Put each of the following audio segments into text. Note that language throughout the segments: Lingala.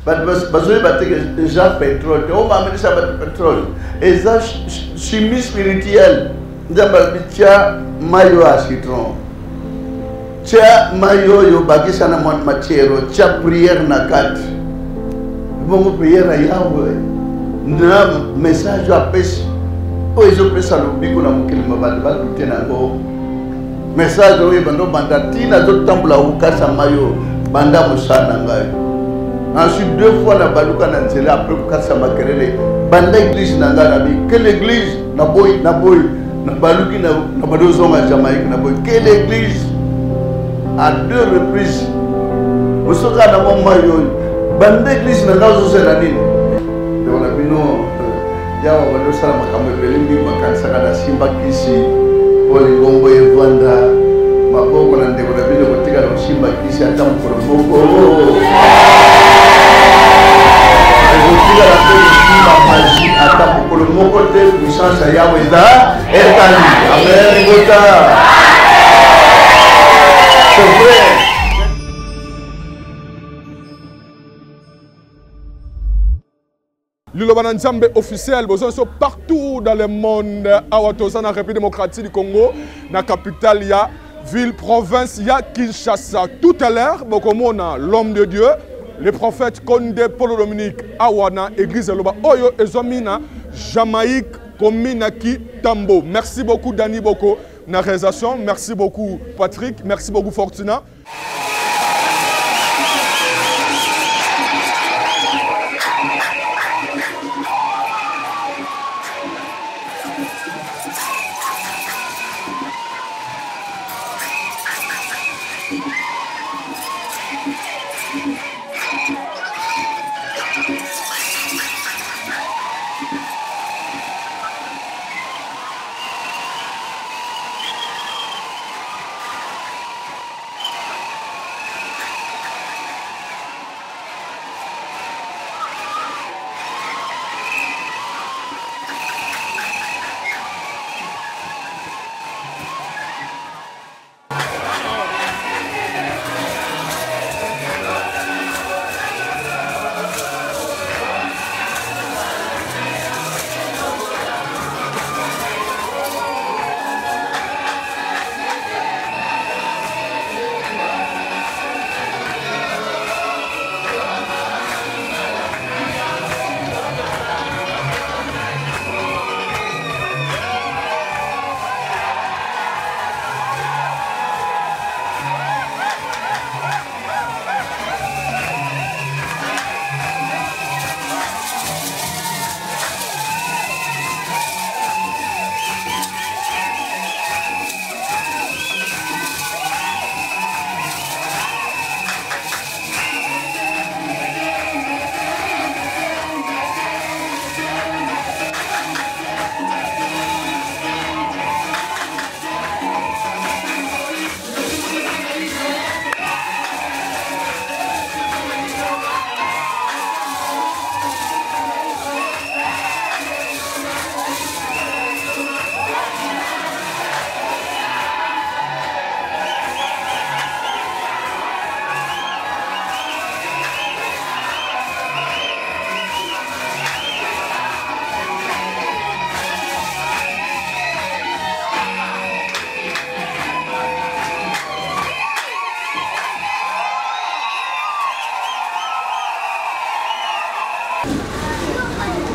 Bato bazoyeba te ke eza petrole te. Oyo bamelisa bato petrole eza chimie spirituelle. Nzambe alobi tia mai oyo ya citron, tia mai oyo bakisa na matière, tia prière na kati. Bongo prière ya Yahweh na message oyo apesi oyo ezopesa lobiko na mokili ma bato badute na yango. Message oyo ebanda obanda ntina azotambola kokasa mai oyo banda mosala na ngai. Ensuite deux fois na baluka na nzela après kokasa makelele banda église na ngai nabi quelle église naboyi naboyi nabaluki na bandi ozonga Jamaïque naboyi quelle église à deux reprises osoka na mwa mai oyo banda église na ngai ozozela nini ndeko na bino Yawa bandi osala makambo ebele mingi bakanisaka na simba kisi mpo lingombo evanda maboko na ndeko na bino kotikala kosimba kisi ata mokolo moko ekotikala mpe kosimba maji ata mokolo moko te. Puissance ya Yawe eza etali. Amen libota. C'est vrai. Liloba na Nzambe officiel bozo biso partout dans le monde. Awa toza na République démocratique du Congo, na capitale ya ville province ya Kinshasa. Tout à l'heure bokomona l'homme de Dieu, le prophète Konde Polo Dominique awa na église loba oyo ezwami na Jamaïque, commune na Kitambo. Merci beaucoup Dani Boko na réalisation, merci beaucoup Patrick, merci beaucoup Fortuna.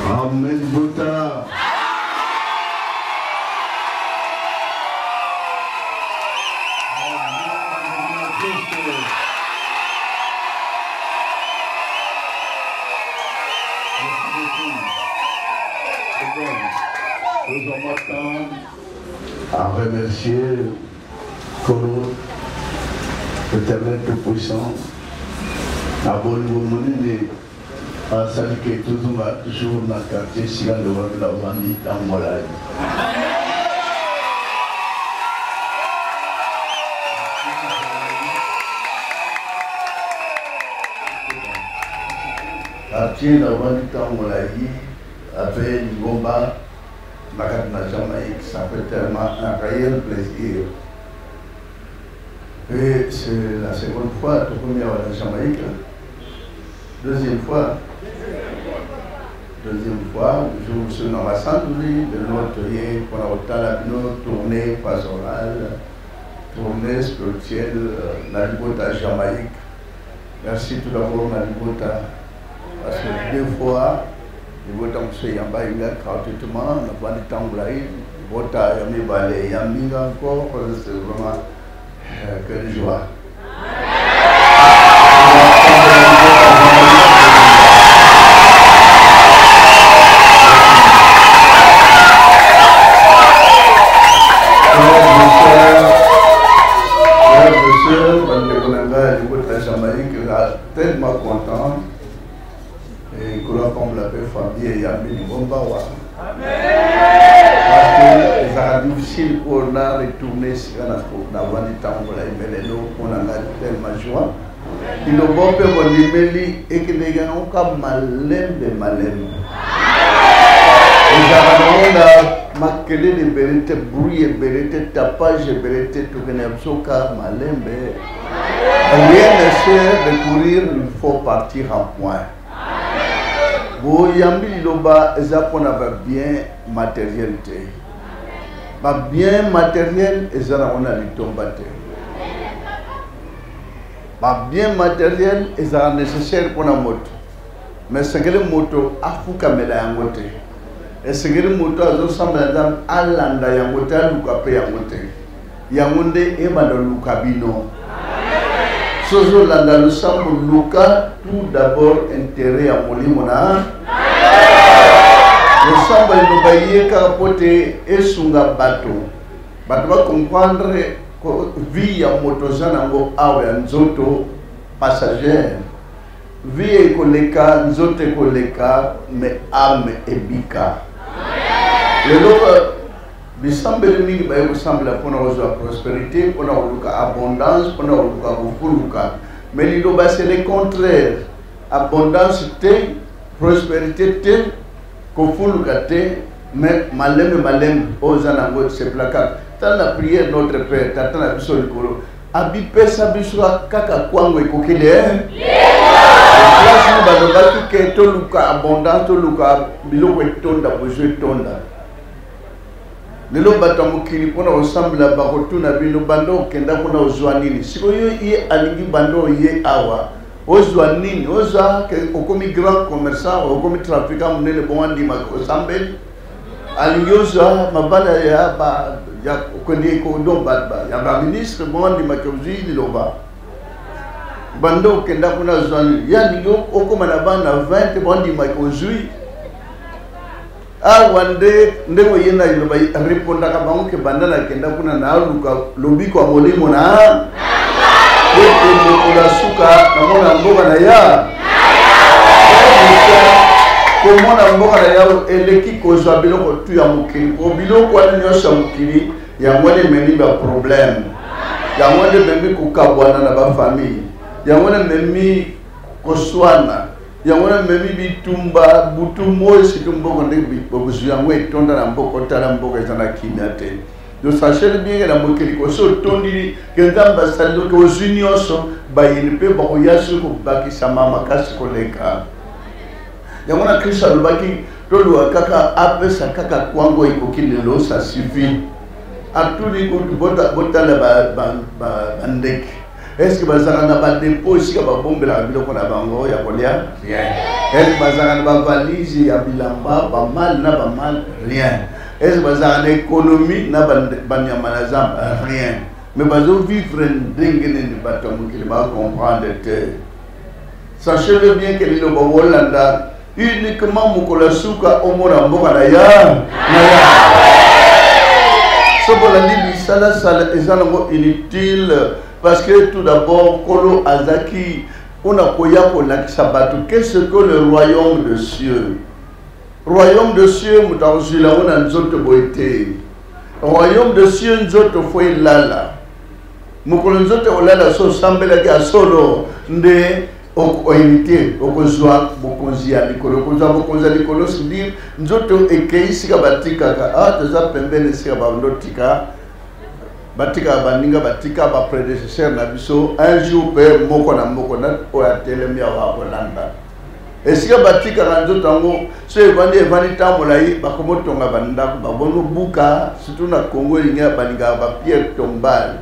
Amen Bota. À remercier Kolo, l'Éternel Tout-Puissant, na bolingo monene asali ke tozonga toujours na quartier esika ndeko na bino avandi ntango molai. Quartier navandi ntango molai ape lingomba na kati na Jamaïque, ça fait tellement un réel plaisir. Et c'est la seconde fois tokomi awa na Jamaïque. Deuxième fois. Deuxième fois, je vous suis dans la Sainte-Louis, de l'autre pour la kotala bino tournée pastorale, tournée spirituelle na libota Jamaïque. Merci tout d'abord na libota parce que deux fois libota mosusu eyamba nga gratuitement navandi ntango molai, libota ya mibale eyambi nga encore, c'est vraiment quelle joie. Tellement content et que comme la paix famille eyambi lingomba wa parce que ezalaka difficile mpona retourner esika navandi ntango molai, mais lelo mpona ngai tellement joie. Liloba mpe bondimeli ekendeki yango ka malembe malembe, ezalaka nango na makelele ebele te, bruit ebele te, tapage ebele te, tokende ya biso ka malembe. Rien ne sert de courir, il faut partir en point. Boyambi liloba eza mpona babien matériel te, babien matériel eza nango na litomba te. Babien matériel ezalaka nécessaire mpona moto, mais esengeli moto afukamela yango te, esengeli moto azosambela Nzambe alanda yango te, aluka mpe yango te. Yango nde ebanda luka bino. Soki ozolanda losambo, luka tout d'abord intérêt ya molimo na losambo. Eloba ye kaka mpo te esunga bato, bato bacomprendre vie ya moto oza nango awa ya nzoto passagère. Vie ekoleka, nzoto ekoleka, mais âme ebika. Lelo bisambeli mingi baye kosambela mpona kozwa prospérité, mpona koluka abondance, mpona koluka kofuluka, mais liloba c'est le contraire: abondance te, prospérité te, kofuluka te, mais malembe malembe oyo oza nango sepela kaka. Tala na prière Notre Père, Tata na biso likolo, abipesa biso kaka kwango ekoki le place. No balobaki ke toluka abondance, toluka biloko etonda, bozwi etonda. Lelo bato ya mokili mpona kosambela bakotuna bino: banda okenda kuna ozwa nini? Sikoyo ye alingi banda oye awa ozwa nini? Ozwa okomi grand commerçant, okomi trafiquant monene, bongo andimaka osambeli. Alingi ozwa mabala ya ya okende donc ya baministre, bongo andimaka ozwi liloba. Banda okenda kuna ozwa nini? Ye alingi okóma na bana 20, bongo andimaka ozwi. Awa nde ndenge oye na liloba, répondaka bango ke banda nakenda kuna naluka lobiko ya molimo na ete mokolo ya suka namona mboka na ya. Komona mboka na yawe eleki kozwa biloko tu ya mokili, po biloko wana nyonso ya mokili yango wana ememi baproblème, yango wana ememi kokabwana na bafamille, yango wana ememi koswana, yango wana ememi bitumba butu moi, surtout mboka nde bozwi yango etonda na mboka. Otala mboka eza na kimia te. Donc sachez bien ke na mokili kosi otondi ke Nzambe asali loki ozwi nyonso, bayini mpe bakoya soki kobakisama makasi koleka. Yango na Kristo alobaki toluka kaka apesa kaka kwango ekoki lelo, ça suffit. Atuni kutu: botala bandeke, est ce que bazalaka na badépôt esika babombelaka biloko na bango ya kolia? Rien. Est ce que bazalaka na bavalise ya bilamba, bamale na bamale? Rien. Est ce que bazalaka na économie na banyama na zamba? Rien. Mais bazovivre ndenge nini? Bato ya mokili bacomprendre te. Sachez-le bien ke liloba bolanda uniquement mokolo ya suka omona mboka na ya na ya. So bolandi bisalasala eza nango inutile, parce que tout d'abord Nkolo azaki mpona koya kolakisa bato qu'est-ce que le royaume de cieux. Royaume de cieux, moto akozwila yango na nzoto boye te. Royaume de cieux, nzoto faut elala. Mokolo nzoto ekolala, so osambelaki ya solo nde ohériter, okozwa bokonzi ya likolo. Okozwa bokonzi ya likolo, c'est-à-dire nzoto ekei sika batikaka. Ah, toza pembeni esika bando tika, batikaka baninga, batika baprédécesseur na biso. Un jour mpe moko na moko na oyo atelemi awa akolanda. Esika batikaka nzoto yango so evandi evandi ntango molai, bakomotonga bandako, babonobuka. Surtout na Congo elingi balingaka bapierre tombale,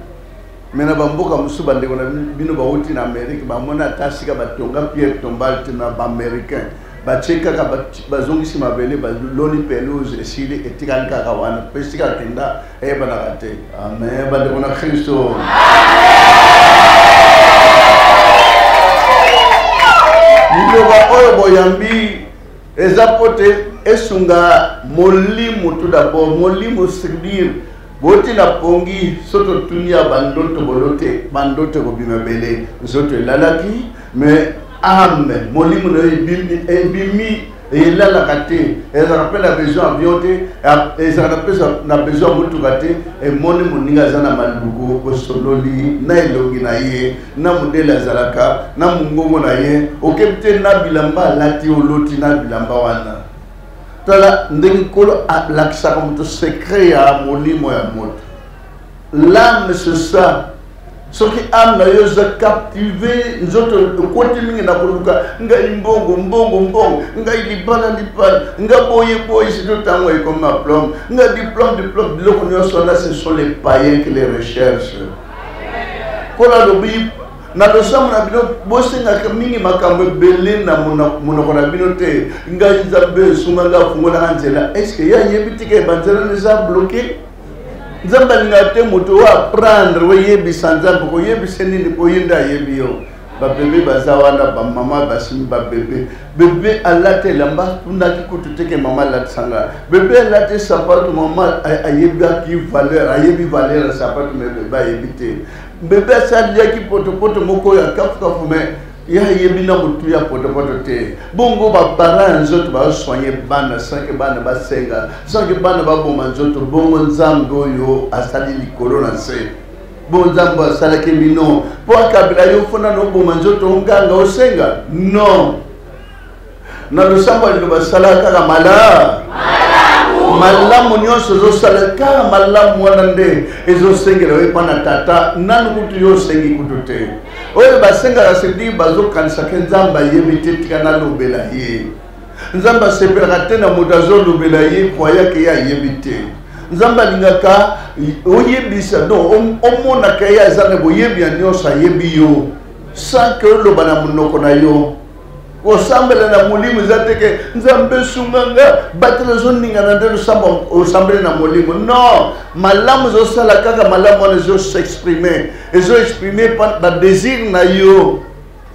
me na bamboka mosusu bandeko na bino bauti na Amerike bamona ata sika batonga pierre tombale te. Na baaméricain batie kaka, bazongisi mabele, baloni pelouse, esili, etikali kaka wana mpe sika akenda eyebanaka te. Amen, bandeko na Kristo. Liloba oyo boyambi eza mpo te esunga molimo. Tout d'abord molimo, c'est-à-dire boti na pongi. So totuni ya bandoto, bolo te bandoto ekobima ebele. Nzoto elalaki, mais âme, molimo na yo ebimi, elalaka te. Ezalaka mpe na besoin avion te, ezalaka mpe na besoin ya motuka te. Emoni moninga aza na maluku, osololi na elongi na ye, na modele azalaka, na mongongo na ye, okebi te na bilamba alati, oloti na bilamba wana. Tala ndenge Nkolo alakisaka moto secret ya molimo ya moto. L'âme, c'est ça. Soki âme na yo eza captive, nzoto ekoti mingi na koluka ngai mbongo, mbongo, mbongo, ngai libala, libala, nga boye boye, surtout ntango ekomi diplôme, nga diplôme, diplôme, biloko nyonso wana, ce sont les païens qui les recherchent. Nkolo alobi na losambo na bino, bosengaka mingi makambo ebele na monoko na bino te. Ngai Nzambe esunga ngai, afungolaka nzela. Est-ce ye ayebi tika banzela eza bloqué? Nzambe alingaka te moto oyo apprendre oyebisa Nzambe. Koyebisa nini? Po ye nde ayebi yo. Babebe baza wana, bamama basimbi babebe. Bebe alata elamba, tunaki kutu teke mama alatisanga. Bebe alati sapato, mama ayebaki valeur, ayebi valeur ya sapato, me bebe ayebi te. Bebe asaliaki potopoto moko oyo akafukafu, me ye ayebi na motu ya potopoto te. Bongo baparent ya nzoto basoigne bana sans que bana basenga, sans que bana baboma nzoto. Bongo Nzambe oyo asali likolo na nse, bongo Nzambe asalaki bino mpo akabela yo, fona na oboma nzoto, onganga, osenga? Non. Na losambo ya liloba, sala kaka mala malamu nyonso ezosala kaka malamu wana nde ezosengela yo epa na Tata. Nanu kutu yo osengi kutu te. Oyo basengaka, c'est-à-dire bazokanisaka Nzambe ayebi te, tika nalobela ye. Nzambe asepelaka te na moto azolobela ye croyake ye ayebi te. Nzambe alingaka oyebisa, donc omonaka ye aza na boyebi ya nyonso, ayebi yo sans que oloba na monoko na yo. Kosambela na molimo eza te ke Nzambe esunga nga, batela, ezoningana nde losambo osambeli na molimo. Non, malamu ezosala kaka malamu wana, ezosexprime, ezoexprime badésir na yo.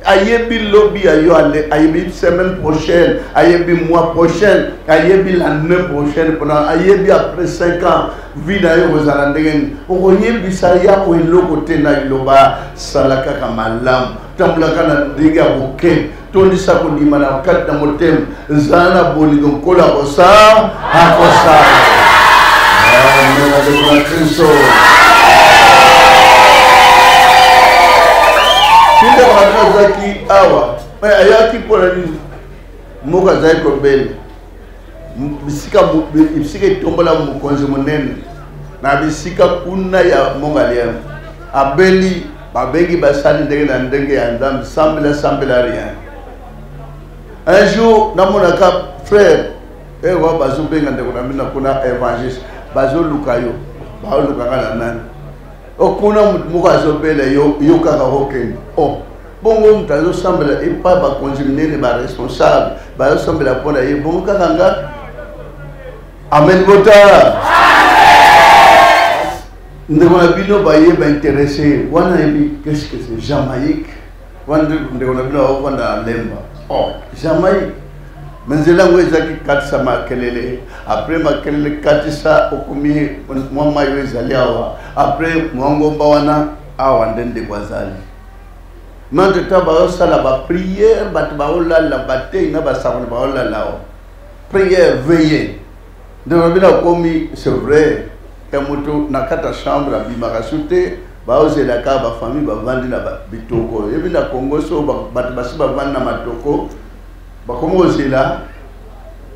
Ayebi lobi ya yo, ayebi semaine prochaine, ayebi mois prochaine, ayebi l'année prochaine, mpona ayebi après 5 ans vie na yo kozala ndenge nini. Okoyebisa yako eloko te na liloba. Sala kaka malamu, tambolaka na ndenge ya boke, tondisa kondima na kati na motema, zala na bolingo. Nkolo akosala, akosala. Amen, bandeko na Kristo. Tinda bato azalaki awa, ayaki mpona nini? Moko azalaki kobela bisika etombola mokonzi monene na bisika kuna ya Mongaliema. Abeli, babengi basali ndenge na ndenge ya Nzambe, sambela, sambela, rien. Un jour namonaka frère ewa bazobenga ndeko na bino kuna évangéliste, bazoluka yo. Baolukaka na nani? Okuna motu moko azobela yo, yo kaka okende. Oh, bongo moto azosambela epa bakonzi minene, baresponsable bazosambela mpo na ye, bongo kaka nga? Amen. Bota ndeko na bino baye baintéressé wana, yebi qu'est-ce que c'est Jamaïque wana. Ndeko na bino akovanda na Lemba. Oh, Jamaïque, me nzela yango ezalaki katisa makelele, après makelele katisa, okomi mwa mai oyo ezali awa, après mwa ngomba wana awa nde ndeko azali. Mais entre temps bazosala baprière, bato baolala, batei na basakoli baolala awa, prière, veille. Ndeko na bino akomi, c'est vrai ya moto na kati ya chambre, abimaka su te. Baozela kaka bafamille bavandi na bitoko. Oyebi na Congo, so bato basi bavandi na matoko, bakomi kozela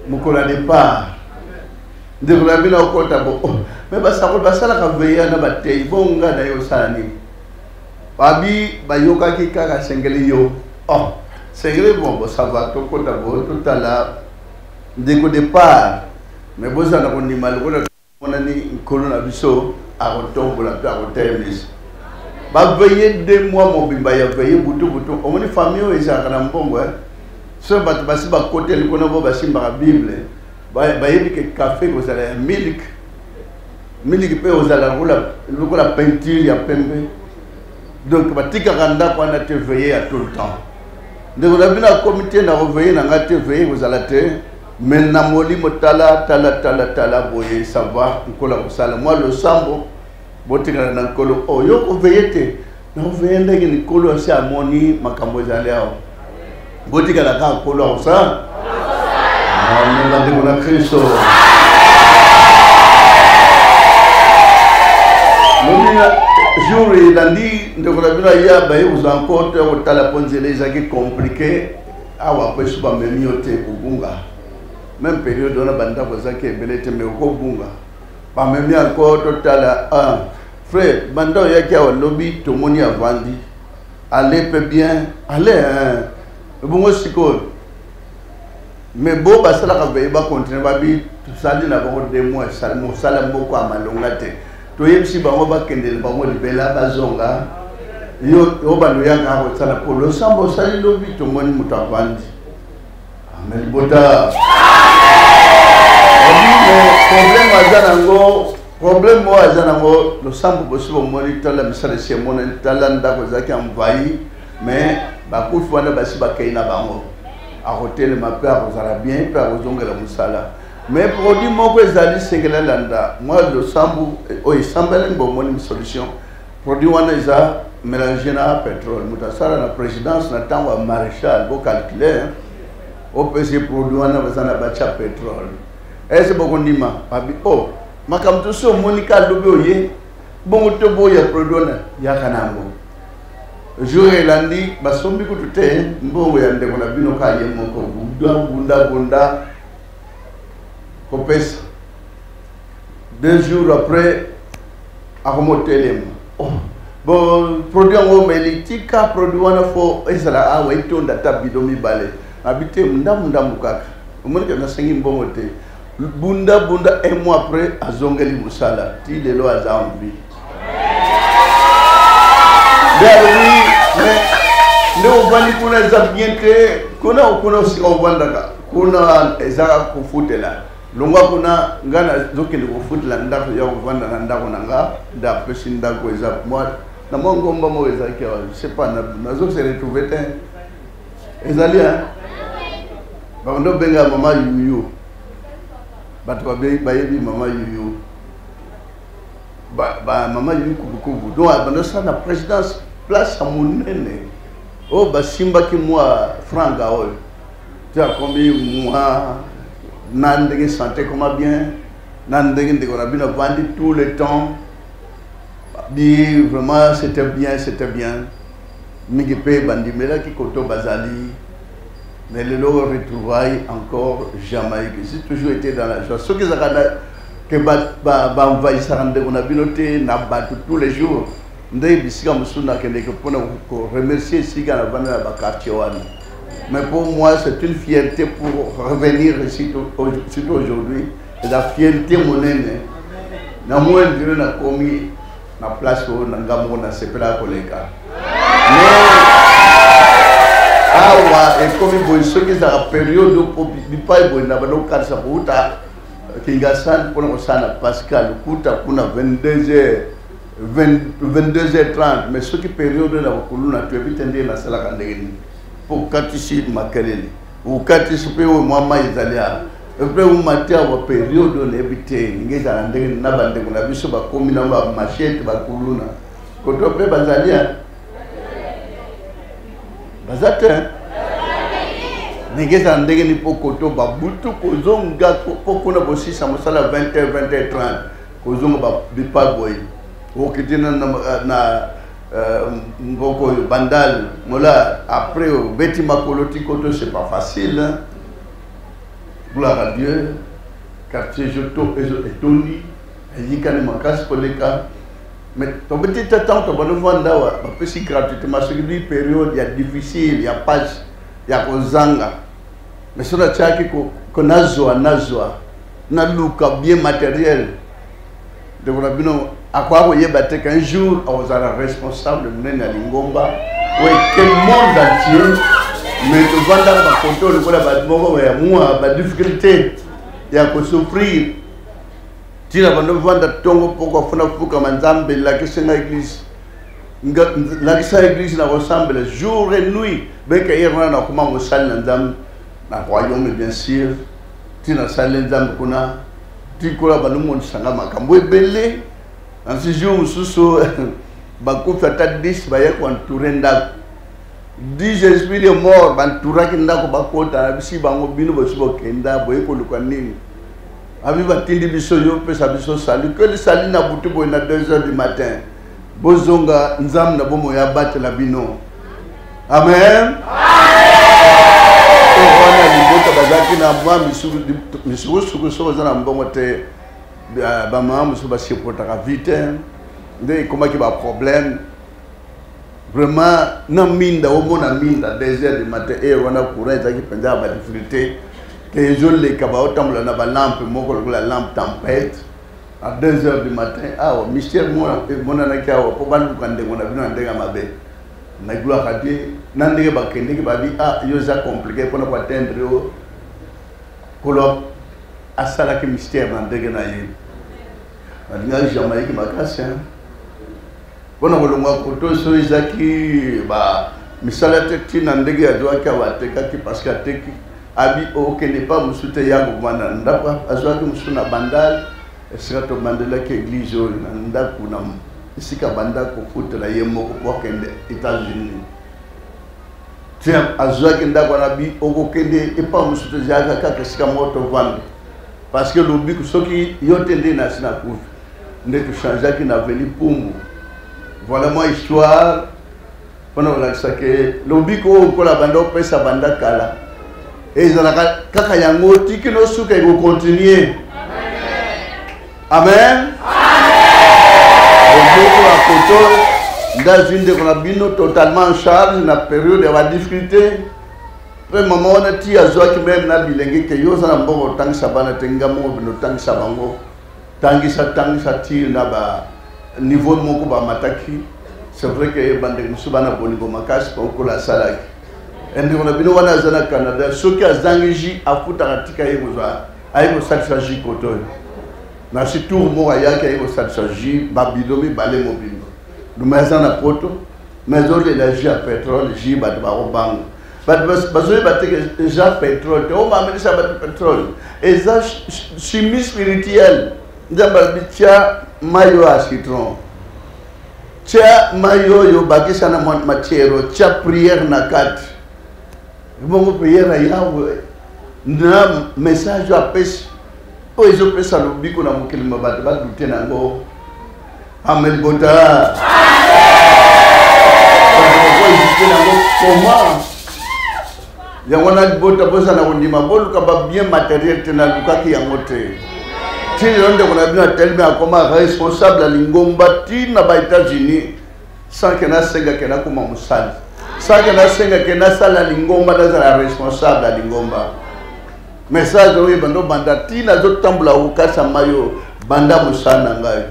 mokolo ya départ. Ndeko na bino akota bo, oh, me basakoli basalaka veille na batei, bonga na ye osala nini? Babi bayokaki kaka asengeli yo. Oh. Sengeli bon bon ça va tokota boye totala ndeko départ mais bozala na kondima lokola monani nkolo na biso akotombola mpe akotelemisa baveye de mois mobimba ya veye butu butu omoni famille oyo ezalaka na mbongo eh? So bato basi bakoteli kuna bo basimbaka bible bayebi ke kafe kozala ya milk milk mpe ozala lokola peinture ya pembe. Donc batikaka ndako wana te veye ya tout le temps. Ndeko na bino akomi te na koveye na ngai te, veye kozala te, mais na molimo tala tala tala tala boye ça va nkolo akosala mwa losambo botikala na nkolo. Oh, yo koveye te, na koveye ndenge ni nkolo asi amoni makambo ezali awa, botikala kaka nkolo akosala. Amen, bandeko na Kristo. Jour elandi ndeko na bino aya baye kozwa encore to ya kotala mpo nzela ezalaki compliqué awa mpo esu bamemi yo te kobunga même période wana bandako ezalaki ebele te mais okobunga bamemi encore totala. Ah, frère banda oyaki awa lobi tomoni avandi ale mpe bien ale hein. Ebongo sikoyo mais bo basalaka veye bakontinue babi tosali na bango 2 mois mosala moko ya malonga te toyebisi bango bakendele bango libela bazonga yo yo bando yaka kosala mpo losambo osali lobi tomoni moto avandi. Amen libota problème aza nango problème oyo aza nango losambo bosi bomoni tala misala esi emonani tala ndako ezalaki envahi mais bakufi wana basi bakei na bango akotelema mpe akozala bien mpe akozongela mosala. Mais produit moko ezali sengela landa mwa losambo oyo esambelani bomoni solution. Produit wana eza mélange na pétrole. Moto asala na présidence na ntango ya maréchal bocalcule opesi produit wana baza na batya pétrole. Ese bokondima babi o makambo tosi omoni ka lobi oye bongo toboya produit wana yaka na yango. Jour elandi basombi kutu te mbongo ya ndeko na bino ka ye moko bunda bunda bunda kopesa. 2 jours après akomotelema oh, bon produit yango omeli tika produit wana fo ezala awa etonda ata bido mibale abi te ndambu ndambu kaka omonike nasengi mbongo te bunda bunda un mois après azongeli mosala ti lelo aza en vie. Nde alobi nde ovandi kuna eza bien te kuna kuna osika ovandaka kuna eza kofutela longwa kuna nga nazokende kofutela ndako ya kovanda na ndako na nga nde apesi ndako eza mwa na mwa ngomba moko ezalaki awa je sais pas nazo se retrouver te ezali hein bakondo obenga mama yuyu bato bayebi mama yuyu ba mama yuyu kubukubu donc bandosala na présidence place ya monene oyo basimbaki mwa franga oyo te akomi mwa na ndenge santé koma bien na ndenge ndeko na bino avandi tout le temps bi vraiment c'était bien, c'était bien mingi mpe bandimelaki koto bazali. Mais lelo retrouvaille encore Jamaïque, j'ai toujours été dans la joie soki ezalaka ke baenvahisaka ndeko na bino te na bato tous les jours nde bisika mosusu nakendeke mpona koremercier esika navanda na baquartier wana. Mais pour moi c'est une fierté pour revenir ici surtout aujourd'hui eza fierté monene na moi ndire nakomi na place oyo na nga moko nasepelaka koleka. Mais awa ekomi boye soki ezalaka periode po bipai boye na banda kokanisa kouta Kingasani mpona kosala na Pascal kuta kuna 22h 22h30 mais soki periode na kokuluna toyebi te ndenge nasalaka ndenge nini mpo okatisi makelele okatisi mpe oyo mwa mai ezali awa mpe omati awa periode oyo nayebi te ndenge ezala ndenge na bandeko na biso bakomi na bamachete bakuluna koto mpe bazali baza te ndenge ezala ndenge ni mpo koto babutu kozonga mpo kuna kosisa mosala 20h 20h30 kozonga bipa boye okiti na mboko oyo Bandal mola après obeti makolo ti koto c'est pas facile hein? Gloire à Dieu quartier joto etondi eyikani makasi koleka mais tobeti te ntango tobandi ovanda awa bapesi gratuitement soki bi période ya difficile ya page. ya kozanga. Mais soki natiaki ko nazwa nazwa naluka bien matériel, ndeko na bino akoka koyeba te qu'un jour akozala responsable monene ya lingomba oyo eke monde entier. Mais tovandaka bakoto lokola bato moko ya mwa badifficulté ya kosouffrir ntina bando vanda ntongo poko afuna fukama. Nzambe, lakisi nga église, lakisa église na kosambela jour et nuit. Beke ye wana nakoma mosali na Nzambe na royaume, bien sûr. Ntina asali Nzambe kuna, tikola balomonisanga makambo ebele. Nansi jour mosusu bakufi ata 10 baye koentoure ndako, 10 esprit de mort bantouraki ndako, bakota na bisi bango: "Bino bosi bokenda, boye koluka nini?" Abi batindi biso yo opesa biso sali keli sali na butu boye na 2 heures du matin. Bozonga, Nzambe na bomoi abatela bino. Amen. Wana libota bazalaki na mwa misukusuku. Soki oza na mbongo te, bamama mosusu basupportaka vie te, nde ekomaki baproblème vraiment. Na minda, omona minda 2 heures du matin, heure wana courant ezalaki mpenza ya badifficulté ke ezoleka, baotambola na balampe moko lokola lampe tempête à 2 heures du matin. Awa mystère emonanaki awa mpo baluka ndeko na bino na ndenge ya mabe. Na gloire à Dieu, na ndenge bakendeki, babi: "Ah, yo eza compliqué mpona koatteindre yo." Kolo asalaki mystère na ndenge na ye. Balingaki Jamaïque makasi mpona kolongwa koto so ezaki ba misala te. Ntina ndenge azwaki awa, atekaki, parce que ateki, abi okende pa mosusu te, ya kovanda na ndako. Azwaki mosusu na Bandal, esika tobandelaki église oyo, na ndako na esika banda kofutela ye moko po akende États-Unis. Ti azwaki ndako wana, bi okokende epa mosusu te, ezalaka kaka esika moko tovanda, parce que lobiko soki yo te nde nasi nakufi. Nde tochangeaki na veli Pumbu. Voilà mwa histoire mpona kolakisa ke lobiko oyo nkola banda opesa banda kala ezalaka kaka yango tiki nosuka, ekocontinue. Amen. Loboko ya koto nde azwi ndeko na bino totalement en charge na période ya badifficulté. Mpe mama wana ti azwaki meme na bilenge ke yo oza na mbongo otangisa bana te, nga moko bino otangisa bango, tangisa tangisa ti na ba niveau moko bamataki. C'est vrai que bandeko mosusu bana bolingo makasi baokola asalaki. Ndeko na bino wana aza na Canada, soki azangi jus afutaka, tika ye kozwa, aye kosalisa jus koto oyo. Na si tour moko ayaki, aye kosalisa jus babilo mibale mobimba. Luma aza na poto, mais azolela jus ya pétrole, jus bato bakobanga, bato bazoyeba te ke eza pétrole te. Oyo bamelisa bato pétrole eza chimie spirituelle. Nzambe alobi: "Tia mai oyo ya citron, tia mai oyo, bakisa na matière, tia prière na kati." Bongo prière ya Yawe na message oyo apesi, oyo ezopesa lobiko na mokili ma bato badute na yango. Amen. Bota bakoezite nango comment yango wana. Libota, bozala kondima, boluka babien matériel te. Nalukaki yango te. Ti lelo ndeko na bino atelemi, akoma responsable ya lingomba ti na ba États-Unis, sans ke nasenga ke nakoma mosali, sans ke nasenga ke nasala lingomba, nazala responsable ya lingomba. Message oyo ebanda obanda ti nazotambola kokasa mai oyo banda mosala na ngai.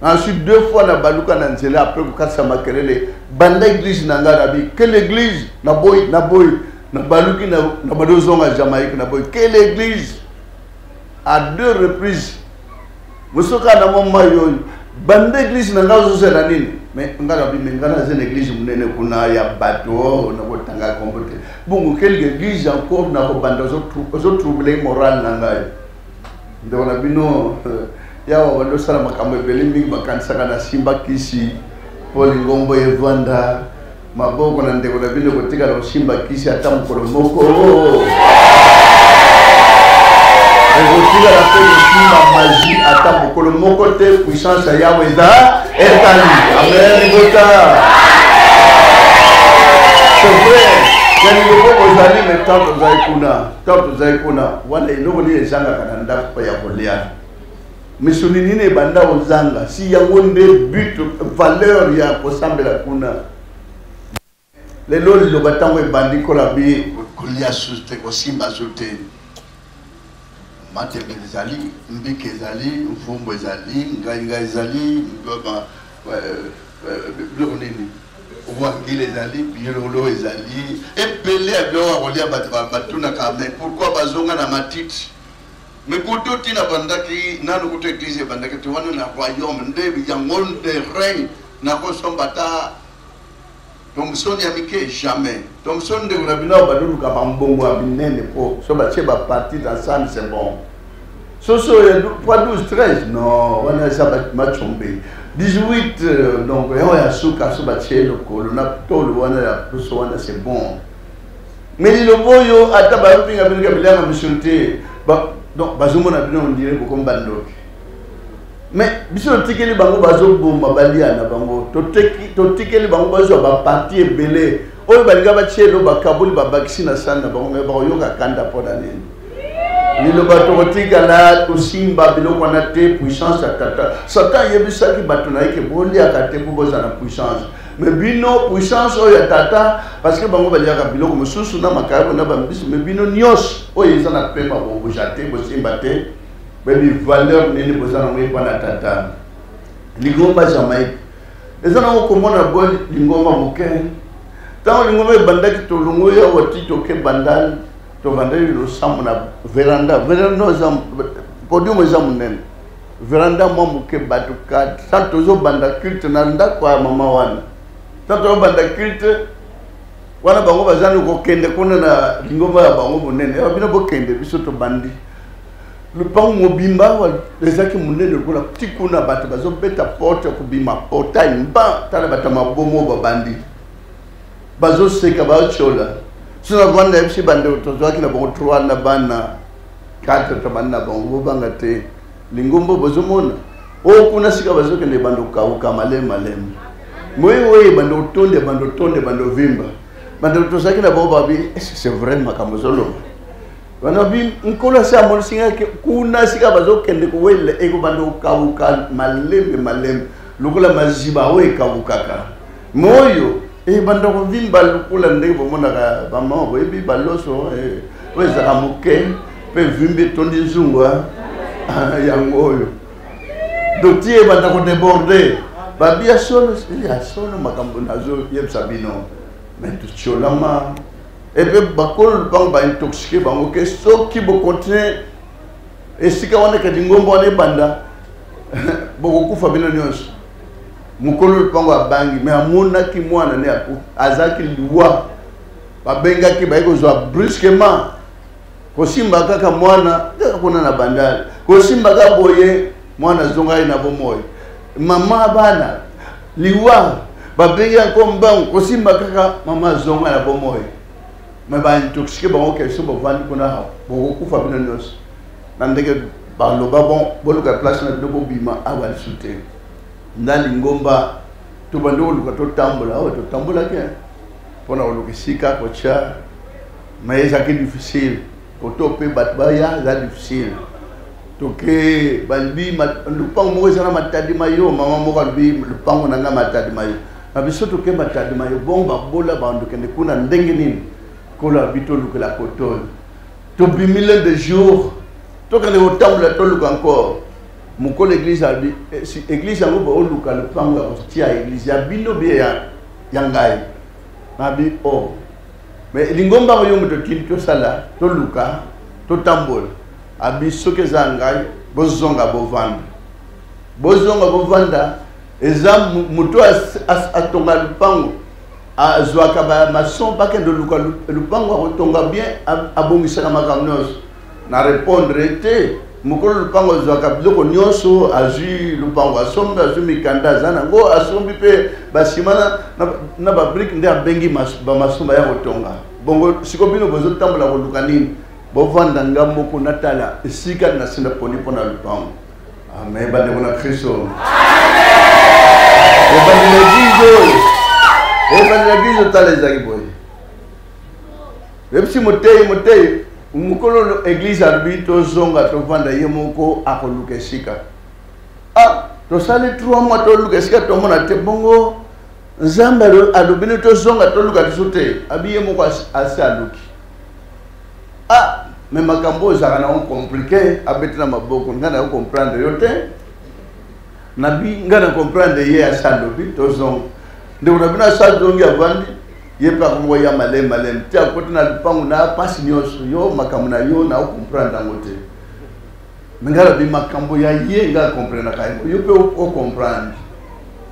Ensuite, deux fois na baluka na nzela après kokasa makelele, banda église na ngai. Nabi: "Quelle église?" Naboyi, naboyi, nabaluki na bandi ozonga Jamaïque, naboyi: "Quelle église?" À deux reprises, mosusu kaka na mwa mai oyo banda église na ngai, ozozela nini? Mais ngai nabi: "Me ngai naza na église monene kuna ya bato, nakotanga kombo te. Bongo quelque église encore nakobanda?" Ozotrouble moral na ngai. Ndeko na bino yawa bandi osala makambo ebele mingi, bakanisaka na simba kisi mpo lingombo evanda. Maboko na ndeko na bino kotikala kosimba kisi ata mokolo moko, ekotikala mpe kosimba magie ata mokolo moko te. Puissance ya Yawe eza etali. Amen. Libota, c'est vrai ya liloboko ozali, me ntango tozali kuna, ntango tozali kuna wana, eloko nini ezangaka na ndako mpo ya kolia? Misuni nini ebanda kozanga? Si yango nde but, valeur ya kosambela kuna. Lelo liloba ntango ebandi kola bi kolia susu te, kosimba susu te. Matembele ezali, mbika ezali, mfumbu ezali, ngai ngai ezali, biloko nini, wangila ezali, bilolo ezali, ebele ya biloko ya kolia. Bato batunaka, mais pourquoi bazonga na matiti? Mais kutu ntina bandaki nanu, kutu église ebandaki te wana na royaume nde yango nde règne. Nakosomba ata Thomson ya mike? Jamais Thomson. Ndeko na bino baloluka bambongo ya minene mpo so batie baparti ensemble, c'est bon. Soso ya 3, 12, 13, non, wana eza macombe 18. Donc yango ya suka, so batie lokolo na tolo wana ya poso wana, c'est bon. Mais liloba oyo, ata bayofinga bino ka bilianga misolo te, donc bazomona bino ondire bokomi bandoki. Mais biso totikeli bango bazoboma, balia na bango. Totikeli bango bazwa baparti ebele oyo balinga batie elo, bakaboli, babakisi na sani na bango. Mais bakoyoka kanda mpo na nini? Liloba, tokotikala tosimba biloko wana te. Puissance ya Tata. Satan ayebisaki bato na ye ke boliaka te mpo bozala na puissance. Mais bino, puissance oyo ya Tata, parce que bango baliaka biloko mosusu na makayabo na bambisi. Mais bino, nyonso oyo eza na pema, bobuja te, bosimba te. Bayebi valeur nini boza nango epa na Tata. Lingomba Jamaïque eza nango komona boye lingomba moke. Ntango lingomba ebandaki, tolongo awa ti toke Bandal, tovandaki losambo na veranda. Veranda eza, podium eza monene, veranda mwa moke, bato 4. Tant tozobanda culte na ndako ya mama wana, tant tozobanda culte wana, bango bazali kokende kuna na lingomba ya bango monene. Bino bokende, biso tobandi. Lupango mobimba ezalaki monene lokola ti kuna. Bato bazobeta porte, kobima portail mba, tala bato ya mabomo babandi, bazoseka, bazotiola. So na vanda, yebisi bandeko tozwaki na bango 3 na bana 4, tobandi na bango: bobanga te, lingomba bozomona oyo kuna sika bazokende, ebanda kokauka maleme maleme. Moi oyo ebanda kotonda, ebanda kotonda, ebanda ovimba. Bandeko tozalaki na bango babi: est ce c'est vrai makambo ozoloba wana? Bi Nkolo asi amonisi ngai kuna sika bazokende kowelela, ekobanda kokauka malembe malembe lokola maziba oyo ekawukaka. Mais oyo ebanda kovimba lokola ndenge bomonaka bamama, boyebi baloso oyo ezalaka moke mpe vimbi, etondi nzungwa yango oyo. Donc ti ebanda kodéborder. Babi: ya solo, ya solo makambo nazoyebisa bino. Mais totiolama epe bakolo lupango baintoxiquer bango ke soki bocontinuer esika wana, ke lingomba wana ebanda, bokokufa bino nyonso. Mokolo lupango abangi, mais amonaki mwana ne azalaki liwa. Babengaki, baye kozwa brusquement, kosimba kaka mwana kaka kuna na Bandale, kosimba kaka boye, mwana azongaki na bomoi. Mama bana liwa, babengi yango mbangu, kosimba kaka, mama azonga na bomoi. Mais baintoxiquer bango ke so bovandi kuna, bokokufa bino nyonso. Na ndenge baloba: bon, boluka place na bino, bobima awa lisu te. Nda lingomba tobandi koluka, totambola awa, totambolaki mpona koluka esika kotya, mais ezalaki difficile. Koto mpe bato baya, eza difficile. Toke, balobi lupango moko eza na Matadi Mayo. Mama moko alobi: lupango na ngai Matadi Mayo na biso. Toke Matadi Mayo, bongo babola bandokende kuna ndenge nini? Kolo alobi: tolukela koto oyo. Tobimi l'un de jour, tokende kotambola, toluka encore. Mokolo église alobi: église yango booluka lupango ya kotia église ya bino bie ya ngai. Nabi: o mais lingomba oyo moto tindi tosala, toluka, totambola. Abi: soki eza ngai, bozonga bovanda, bozonga bovanda. Eza moto atonga lupango, azwaka bamaçon, bakende oluka lupango, akotonga bien, abongisaka makambo nyonso. Na répondre te. Mokolo lupango azwaka biloko nyonso, azwi lupango, asombi, azwi mikanda, aza nango, asombi mpe basima na babriques, nde abengi bamaçon baya kotonga. Bongo siko bino bozotambola koluka nini? Bovanda, nga moko natala esika nasinda poni mpo na lupango. Amen, bandeko na Kristo. Ebandela église oyo, ebandela église, otala ezalaki boye. Yebisi motei, motei mokolo église alobi: tozonga tovanda, ye moko akoluka esika. Ah, tosali 3 mois, toluka esika, tomona te. Bongo Nzambe alobi nini tozonga toluka lisusu te abi ye moko asi aluki ah me makambo oyo ezalaka nango compliqué abeti na maboko ngai nayo comprendre yo te nabi ngai na comprendre ye asi alobi tozonga ndeko na bino asi azongi avandi ye mpe akomi koya malemi malemi te akoti na lupangu na mpasi nyonso yo makambo na yo na okomprendre yango te me ngai nabi makambo ya ye ngai akomprenaka yango yo mpe okomprendre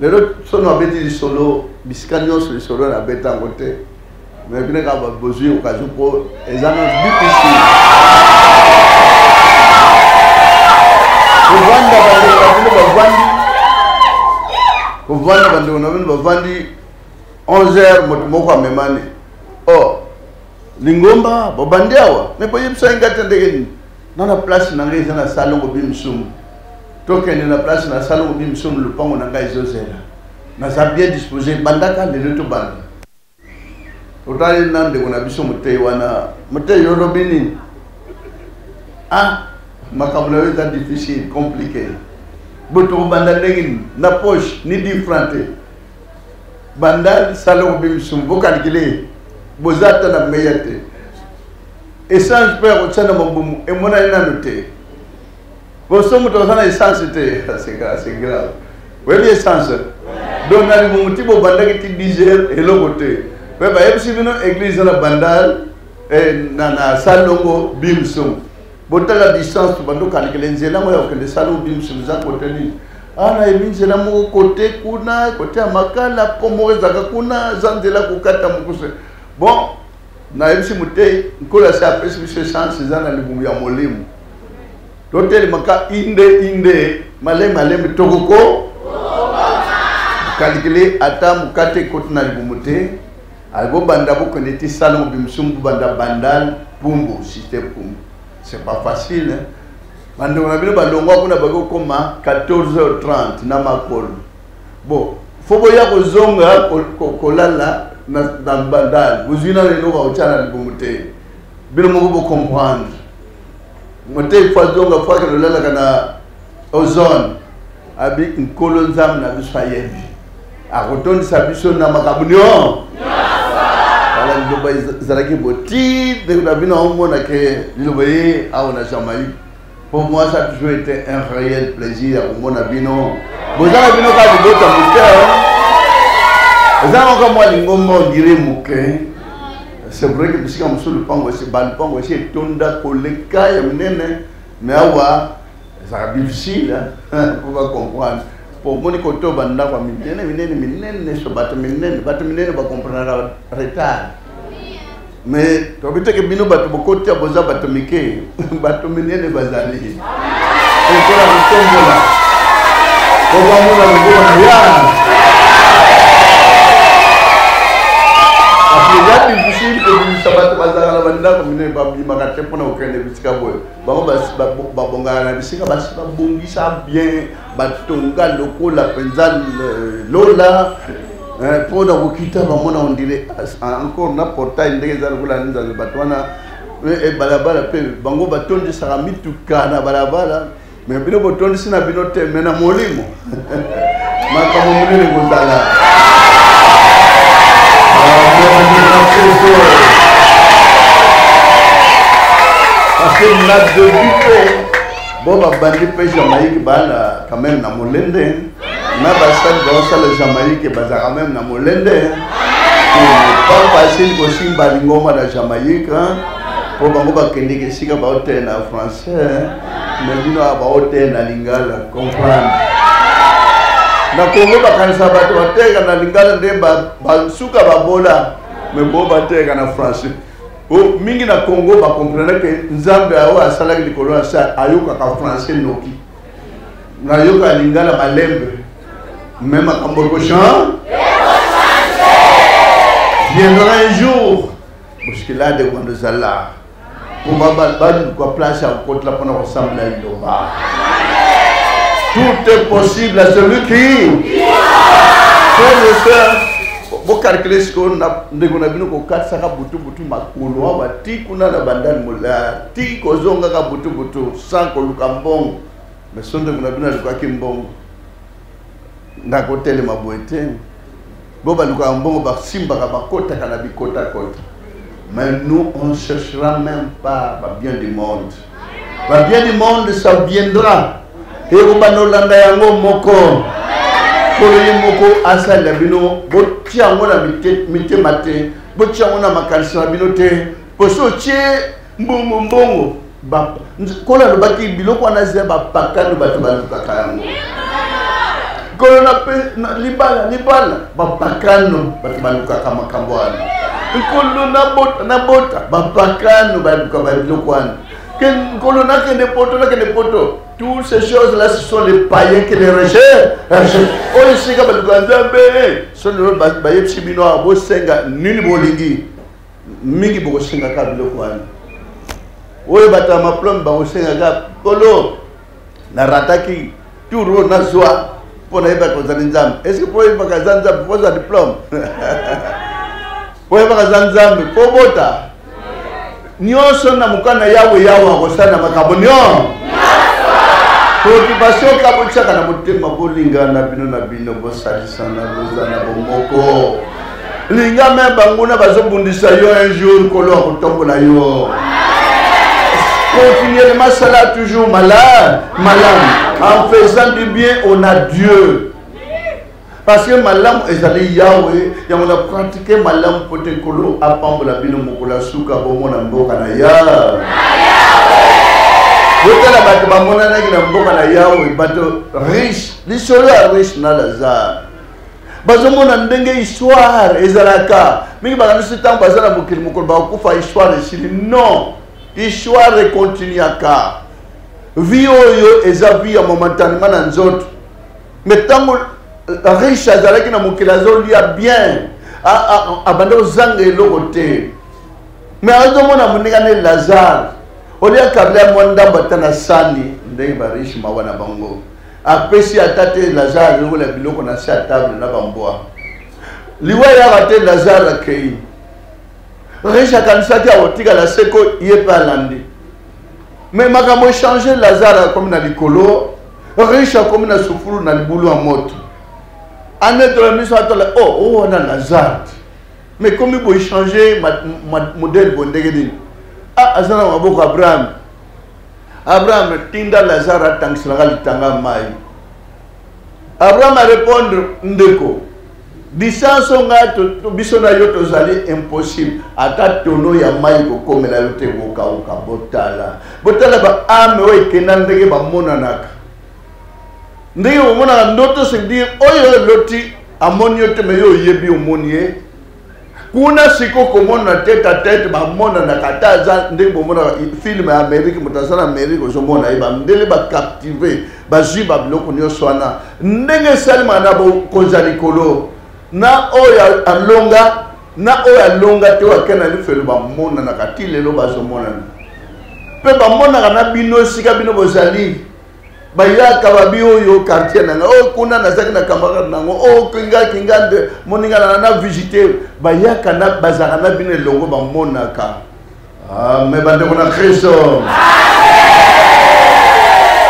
lelo sono abeti lisolo bisika nyonso lisolo na abeta yango te me bino kaka bozwi occasion mpo eza na difficile kovanda bandeko na bino bavandi kovanda bandeko na bino bavandi 11 heures moto moko amemani oh lingomba bobandi awa me boyebisaki ngai te ndenge nini nga na place na ngai eza na salongo bimsumu tokende na place na salongo bimsumu lopango na ngai ezozela naza bien dispose bandaka lelo tobanda totali na ndeko na biso motei wana motei olobi nini ah makambo na yo eza difficile compliqué bo tokobanda ndenge nini na poche ni 10 franc te banda salongo bimsumu bokalikile boza ata na meya te essence mpe ya kotya na mabumu emonani nanu te boso moto aza na essence te c'est grave oyebi essence donc na libumu ti bobandaki ti 10 heures eloko te mpe bayebisi bino église na bandal eh, na, na salongo bimsum botala distance tobanda okalikela nzela yango ya kokende salongo bimsum eza kote nini ah nayebi nzela moko kote kuna kote ya makala mpo moko ezalaka kuna eza nzela kokata mokuse bon nayebisi motei nkolo asi apesi biso essence eza na libumu ya molimo totelemaka inde inde malemi malemi tokoko kalikile ata mokate ekoti na libumu te bobanda bokende ti salongo bimisumu bobanda bandal pumbu cité pumbu c'est pas facile hein? bandeko na bino balongwa kuna baki kokoma 14h30 na makolo bon fo boya kozonga kolala na bandal bozwi nano eloko akotya na libumu te bino moko bocomprendre motei fo azonga fo akende olalaka na ozone abi nkolo nzambe na biso ayebi akotondisa biso na makambo nio wala liloba ezalaki boti ndeko na bino aomona ke liloba ye awa na jamaïque Pour moi, ça a toujours été un réel plaisir ya komona bino. Boza na bino kaka libota moke. Eza kaka mwa lingomba on dirait moke. C'est vrai que bisika mosusu lupango esi ba lupango esi etonda koleka ya minene, mais awa ezalaka difficile po ba comprendre. Po omoni kote oyo bandako ya minene minene minene so bato minene bato minene ba comprenaka retard. Mais toyebi te ke bino bato bokotia boza bato mike bato minene bazali okola kotombola obamona lokola na ya eza difficile kobimisa bato bazalaka na bandako minene babimaka te mpona kokende bisika boye bango babongaka na bisika basi babongisa bien batonga lokola mpenza lola mpo na kokita bamona ondire encore na portail ndenge eza lokola nzanza bato wana eh, balabala mpe bango batondisaka mituka na balabala me bino botondisi na bino te me na molimo makambo monene kozala parce que na début mpe bo babandi mpe jamaïque bana quand même na molende na basali baosala jamaïque bazalaka meme na molende pas facile kosimba lingomba na jamaïque mpo bango bakendeke esika baoteye na français mais bino awa baoteye na lingala comprendre na kongo bakanisa bato bateyaka na lingala nde basuka babola mais bo bateyaka na français o mingi na congo bakomprendre ke nzambe oyo asalaki likolo na se ayokaka français noki nayoka lingala malembe me makambo ekochange viendra un jour bousculade ekwando ezala mpo baluka place ya kokotela mpona kosambela liloba tout est possible à celui qui frère et sœur bokalkile sikoyo ndeko na bino kokatisaka butu butu makolo awa ti kuna na bandani molaa ti kozongaka butu butu sans koluka mbongo mais so ndeko na bino alukaki mbongo nakotelema boye te. Bo balukaka mbongo basimbaka bakotaka na bikotakota. Mais nous, on ne cherchera même pas ba bien du monde. Ba bien du monde, ça viendra. Ekobanda olanda yango moko. Nkolo ye moko asalela bino, botia yango na mitema te, botia yango na makanisi na bino te. Po soki otie mbongo mbongo, Nkolo alobaki biloko wana eza bapakano bato balukaka yango. Nkolo na libala libala bapakano bato balukaka makambo wana. Nkolo nabota nabota bapakano baluka biloko wana. Nkolo nakende poto nakende poto. Toutes ces choses là ce sont les païens qui les rejettent. Oyo esika baluka Nzambe so lelo bayebisi bino awa bosenga nini bolingi mingi bokosengaka biloko wana oyo bato ya maplome bakosengaka kolo narataki tour oyo nazwa mpo nayebaka ozali nzambe estce mpo oyebaka eza nzambe mpo ozwa diplome mpo oyebaka eza nzambe mpo obota nyonso na mokana yawe yawe akosala na makambo nyonso préoccupation ka botiaka na motema bolingana bino na bino bosalisana bozala bomoko linga me banguna bazobundisa yo un jour nkolo akotombola yo continuellement sala toujours malade malamu en faisant du bien on a dieu parce que malamu ezali yawe yango na pratike malamu mpo te nkolo apambola bino mokolo ya suka bomona mboka na ya botala bato bamonanaki na mboka na yawe bato riche lisolo ya riche na lazare bazomona ndenge histoire ezalaka mingi bakanisi ntango baza na mokili mokolo bakokufa histoire esili non histoire ekontinuaka vie oyo eza vie ya momentanement na nzoto mais ntango riche azalaki na mokili azolia bien abanda kozanga eloko te mais azomona moninga ne lazare olia kabila ya mwa ndambo ata na sani ndenge bariche mawa na bango apesi ata te lazare lokola biloko na se ya table na bambwa liwa eyaka te lazare akei riche akanisaki akotikala seko ye mpe alandi me makambo echange lazare akomi na likolo riche akomi na sufulu na libulu ya moto anetola miso atola o oh, oh, wana lazare me komi boechange modele bo ndenge nini ah, aza na maboko abraham Abraham tinda Lazare atangiselaka litanga mai. Abraham a répondre ndeko distance oyo ngai biso na yo tozali impossible ata tono ya mai kokomela yo te kokauka botala botala ba ame oyo ekenda ndenge bamonanaka ndenge omonaka ndoto c'est dire oyo eloti amoni yo te me yo oyebi omoni ye kuna siko komona tete a tete bamonanaka ata aza ndenge bomonaka filme ya amerike moto aza na amerike ozomona ye bamindele bacaptive bazwi babiloko nyonso wana ndenge esalemaka na bokonzi ya likolo na oyo alonga na oyo alonga te oyo akenda lifelo bamonanaka ti lelo bazomonana mpe bamonaka na bino esika bino bozali bayaka babi oyo quartier na ngai oyo kuna nazalaki na camarade na yango oyo kinga kinga nde moninga na na visite bayaka na bazalaka na bino elongo bamonaka ah, me bandeko na kristo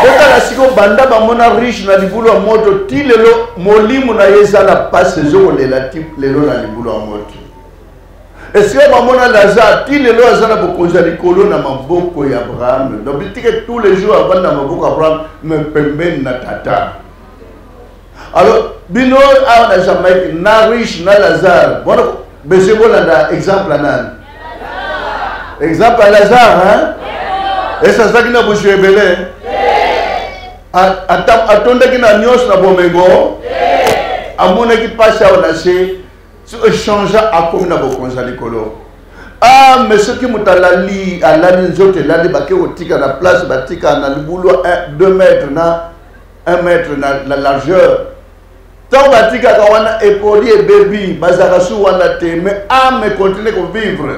botala sikoyo banda bamona riche na libulu ya moto ti lelo molimo na ye eza na mpasi ezokolela ti lelo na libulu ya moto esika bamona lazare ti lelo aza na bokonzi ya likolo na maboko ya abraham donc bitike tous les jours avandi na maboko ya abraham me pembeni na tata alors bino awa na jamaïque na riche na lazare bona besoin bolanda exemple ya nani exemple ya lazare hein? ese azalaki na bozwi ebele atondaki na nyonso na bomengo amonaki mpasi awa na se soki echangea akomi na bokonzi ya likolo ah mais soki moto alali alali nzoto elali bake kotika na place batika na libulu 2 mètre na 1 mètre na, na largeur ntango batikaka wana epoli ebebi bazalaka su wana te mais ame continue kovivre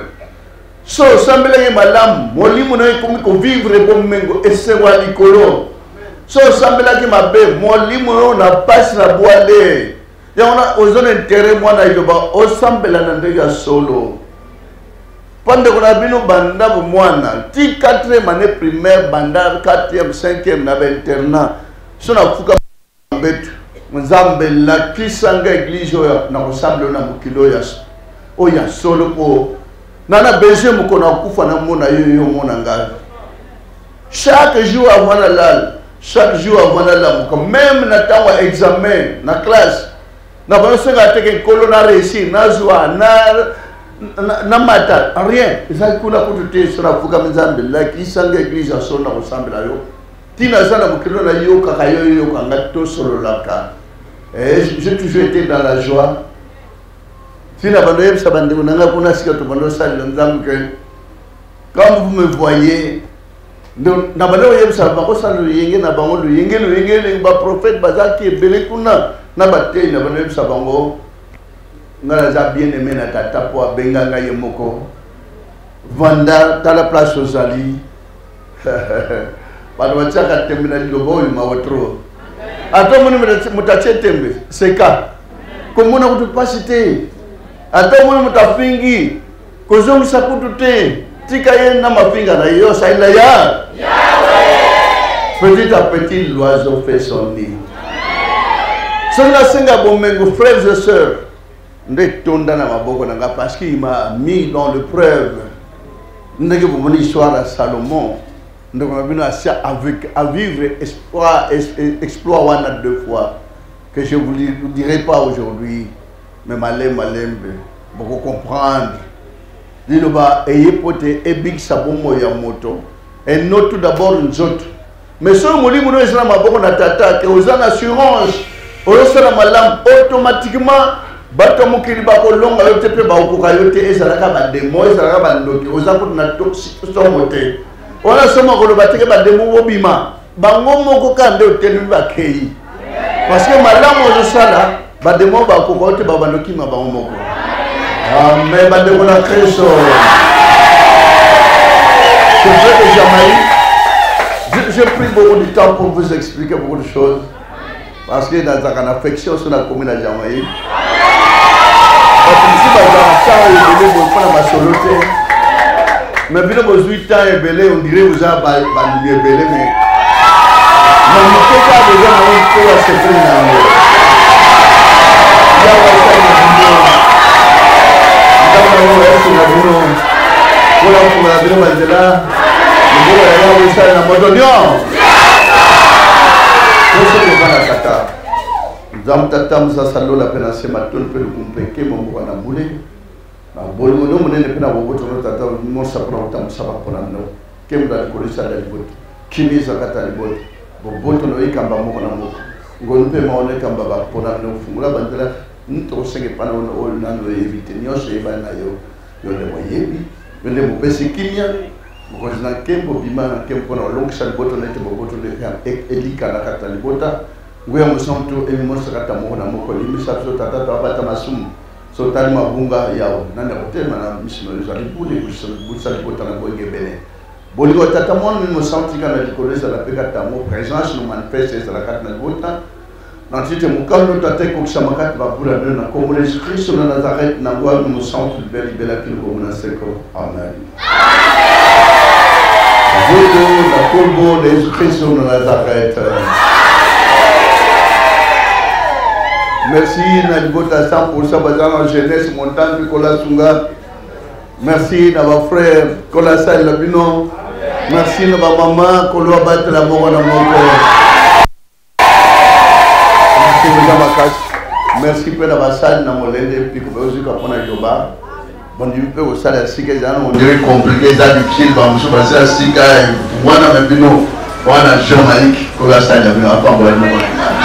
so osambelaki malamu molimo na yo ekomi kovivre bomengo esengo ya likolo so osambelaki mabe molimo yo na mpasi na bwale yango wana oza na intere mwana liloba osambela na ndenge ya solo mpo ndeko na bino banda bomwana ti 4e année primaire banda 4e 5e na bainternat so nafuka mbetu Nzambe lakisa nga eglise oyo nakosambela na mokili oyo oyo ya solo mpo na na besoin mokolo nakokufa namona yo yo omona ngai. Chaque jour avant nalala, chaque jour avant nalamuka, meme na ntango ya examen na classe, na banosenga teke nkolo na réussir, nazwa na namata, rien ezali kuna kutu te. So nafukami, Nzambe lakisa nga eglise ya solo nakosambela yo ntina aza na mokili oyo, nayokaka yo, yoyoka nga, tosololaka. J'ai toujours été dans la joie. Ntina bando oyebisa bandeko na ngai kuna sika tobanda osalela Nzambe ke quand vous me voyez, na banda koyebisa bakosala loyenge na bango, loyenge loyenge loyenge, baprophète bazalaki ebele kuna na batei. Na banda oyebisa bango, ngai naza bien aimé na tata mpo abenga ngai ye moko. Vanda, tala place ozali. Bato batiaka tembe na liloba oyo, mawa trop. Ata omoni moto atie tembe, seka, komona kutu mpasi te. Ata omoni moto afingi, kozongisa kutu te, tika ye na mafinga na ye. Osalela ya petit à petit, l'oiseau fait son nid. Soki nasenga bomengo, frères et sœurs, nde etonda na maboko na nga parce qu'il m'a mis dans l'épreuve. Ndenge bomoni histoire ya Salomon, ndeko na bino asia avec à vivre exploit, exploit wana deux fois que je vous dirai pas aujourd'hui, mais malembe malembe boko comprendre. Liloba eye po te ebikisa bomoi ya moto eno tout d'abord nzoto, mais soki molimo no eza na maboko na tata, ke oza na assurance, ozosala malamu, automatiquement bato ya mokili bakolonga yo te mpe bakokoka yo te. Ezalaka bademo, ezalaka bandoki, oza kutu na somo te. Wana somo akoloba teke bademo bobima, bango moko kaka nde otelemi, bakei, parce que malamu ozosala, bademo bakoka yo te, babanda okima bango moko. Amen. Bandeko na Kristo, c'est vrai que Jamaïque, j'ai pris beaucoup de temps pour vous expliquer beaucoup de choses parce que nazalaka na affection so nakomi na Jamaïque. Bato mosusu bazalaka ntango ebele boye mpo na masolo te, mais bino bozwi temps ebele, on dirait boza balingi ebele, mais na moke kaka boza nango mpo basepeli na yango. Yawe asali na bino, Nzambe yango esunga bino mpona kofungola bino banzela. Loboko ya Yawe esala na moto nyonso. Tosengeka na tata Nzambe, tata mosasa lola mpe na se, matondi mpe lokumu mpe nkembo mboka na bule na bolingo no monene mpe na boboto no. Tata mosa mpona kotambwisa bapona no, nkembo na likolo esala libota, kimi eza kati ya libota, boboto no ekamba moko na moko, ngolu mpe mawa no ekamba bapona no, fungola banzela tokosenga epai na oyo nano oyebi te. Nyonso eyebani na yo, yo nde moyebi, yo nde mopesi kimia, mokonzi na nkembo. Bima na nkembo mpona olongisa libota na ete boboto elika na kati na libota, nguya mosantu emimonisaka kati na moko na moko. Limbisa biso tata, toabata masumu. So otali mabunga, Yawe, nani akotelema na miso na yo? Ezali bule bulisa libota na boyengebene. Bolingo ya tata, mwana, mimi mosantu tika na likolo ezala mpe kati yango, présence no manifeste ezala kati na libota na ntite. Mokano tata ekokisama kati babula bino na nkombo na Yesu Kristo na Nazareth, na nguya mimi mosantu, libela libela kino bongo na seko. Amen. Voto na nkombo na Yesu Kristo na Nazareth. Merci na libota 100% baza na jeunesse montante kolasunga. Merci na bafrère, kolasalela bino. Merci na bamama, kolo abatela moko na moko. Merci boza makasi. Merci mpe na basali na molende mpiko bayozuka mpona liloba. Bandimi mpe kosala ya sika eza na ondire compliqué, eza difficile, bamosusu basala sika wana, me bino wana Jean Malik, kolo asalela bino, apambola moko na ngai.